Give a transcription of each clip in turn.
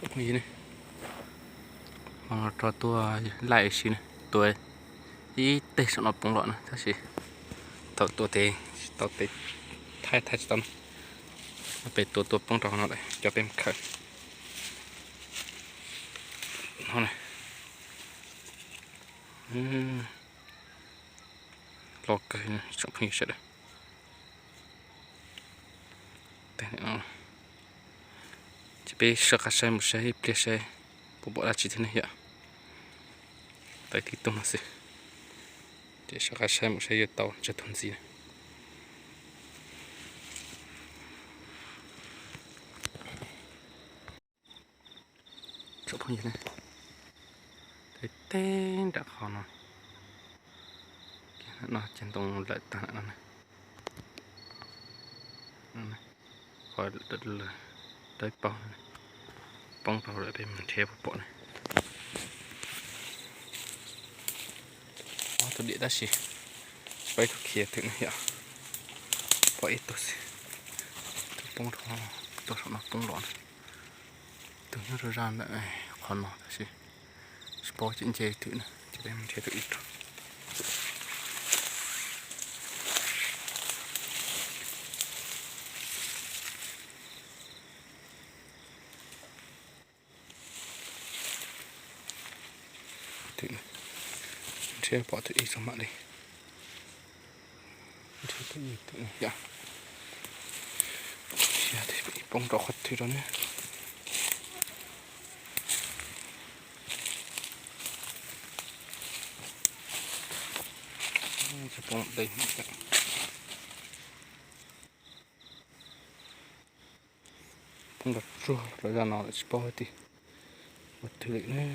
Phooj ywg ne, hmo no rov tua laij ua si ne, tua ib teg saum no poob los na, tab sis thaum tua tes tsis tau tes, thaij thaij tsis tau na. Peb tua tua poob rau hauv no lawm, coj peb mus khaws. No na, loj kawg tsoom phooj ywg sawv daws. Ces peb soj qab saib mus saib ib pliag saib puas pom dab tsi thiab ne yom. Tau tib tug no xwb, ces soj qab saib mus saib yuav tau tsawg tug ntxiv na. Tsoom phooj ywg ne, teb teb nram qhov no, no ces ntoo lawm tag no, qhov dawb paug poob rau lawm, peb mus nrhiav puas pom ne. Ob tug diam tab sis peb tug khiav twm ne yom, pom ib tug xwb, tus poob rau, tus saum no poob los na. Tus nyob rau zaj ntawm qhov no tab sis tsis paub, tseem nce twm na, ces peb mus nrhiav tus ib rau. Nrhiav pom tus ib tso mam li nrhiav tus ib, tus ib yom. Poob rau qhov twg rau ne. Poob rau tsuag rau zaj no lawm tsis paub hais tias ua twg lawm ne.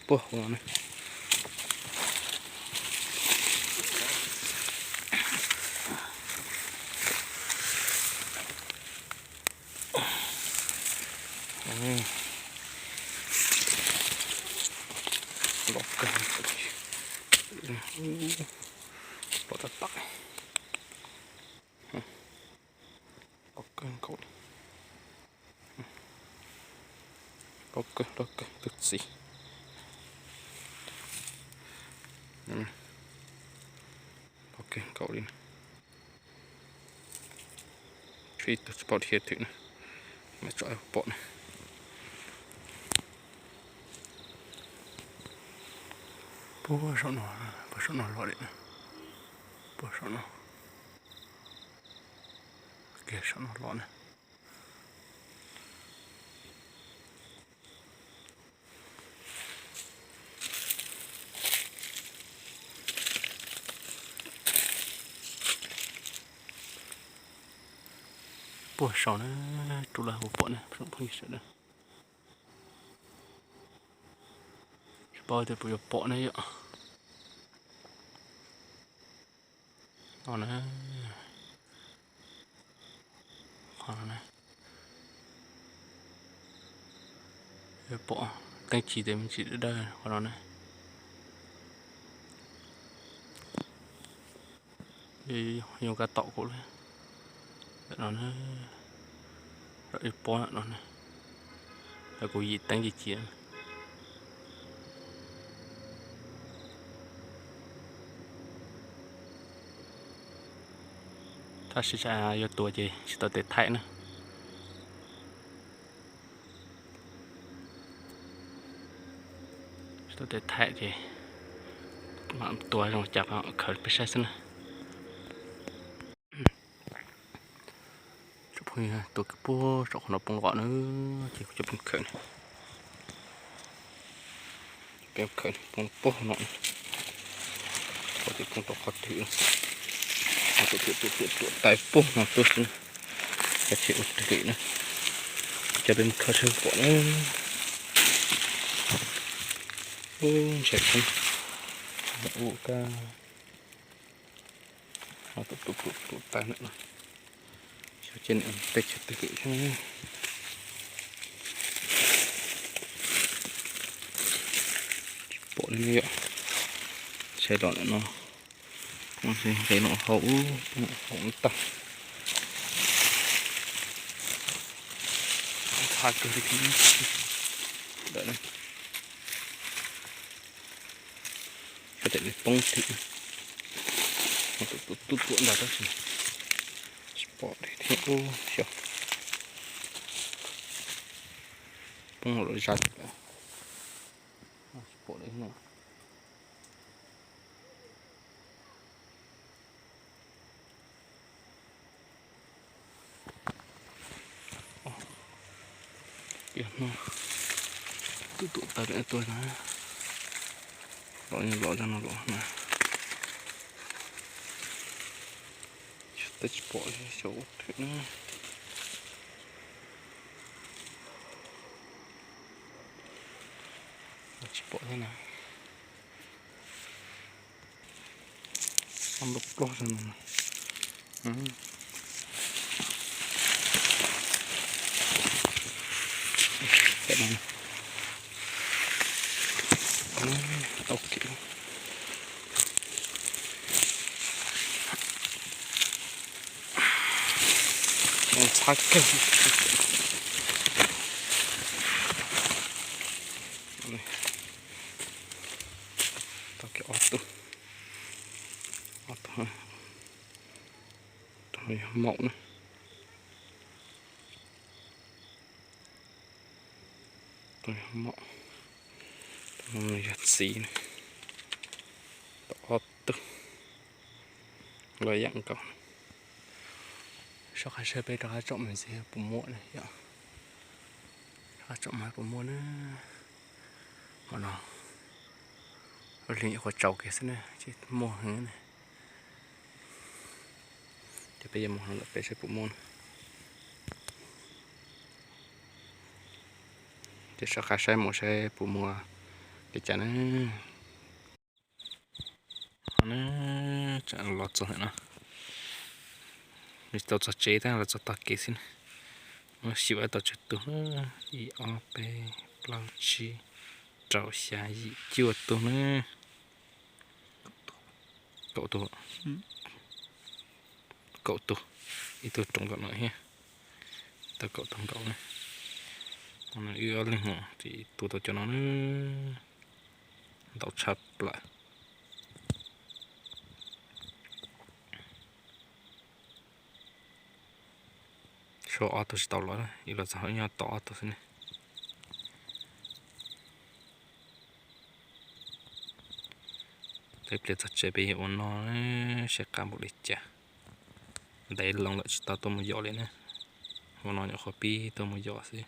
Puag hauv no ne. Loj kawg, loj tab tom, loj kawg nkaus li, loj kawg, loj kawg tus txiv, loj kawg nkaus li. Tshuav ib tug tsis paub dhia twm na, mam tso pom na. Puag saum no, puag saum no los li na, puag saum no, kiag saum no los na. Puag saum na, rau lawv hu pom na tsoom phooj ywg sawv daws. Tsis paub tias puas yuav pom ne yom. No na, qhov no na, yuav pom teeb ci tes me ntsis dawb dawb qhov no na. Yoov kab tom kuv li ntawm no na, ib pob no na, kuv yim teeb ci ci. Tab sis yuav tua ces tsis tau tes thaij na. Tsis tau tes thaij ces mam tua zoo cas khaws peb saib xwb na. Tsoom phooj ywg, tua kiag puag saum qhov no poob los na, ces kuv coj peb khaws na. Peb khaws poob puag no, qhov twg poob rau qhov twg, tua tua tua tais puag no tuaj xwb na. Kav tsij ua twg li na, coj peb mus khaws saib pom na. Ub, ntshai kub, ua kab, tua tua tua tais na. Xyov ces nws teb chaws twg lawm thiab. Tsis pom li ne yom. Saib los ntawm no, nqis los hauv ub, hauv tag. Ntxhab kawg li thiab. Ntawm no, koj tem li poob tim, tub tuam ntag tab sis tsis pom li thiab. Ub, xyov poob los zaj, tsis pom li no. Tias no, tub tuam tawm tuaj na, los los zaj no los na, twb tsis pom xyov ua twg na. Tsis pom thiab na. Ob nta plaub no. Tau kev. Ntxhab kawg. Tau kev ob tug, ob tug, tus no yog maum na, tus no yog maum, tus no yog txiv na. Tau ob tug, los yam nkaus. Soj qab saib peb rov qab tsom mas ntxiv puas muaj na yom. Rov qab tsom mas puas muaj na. Hmo no ua li nyuam qhuav tsaus kiag xwb na, tsis muaj heev na. Ces peb yuav mus hauv lawm peb saib puas muaj na. Ces soj qab saib mus saib puas muaj li cas na. Los txog ntawm no, tsis tau txog tsev tab, los txog tog kev xwb na. Muab xyuas tau tsawg tug, ib ob peb plaub tsib rau xya yim cuaj tug na. Kaum tug, kaum tug, ib tug rau nkaum no thiab, tau kaum tug nkaum na. Wb ob leeg mus ces tua tau cov no na, ntau tshaj plaws. Tshuav ob tug tsis tau los, ib los txog nyob tau ob tug xwb ne. Ib pliag txog tsev peb yuav ua noj, saib qab npaum li cas. Ntev loo lawm tsis tau tuaj mus yos li na. Ua no nyuam qhuav pib tuaj mus yos xwb.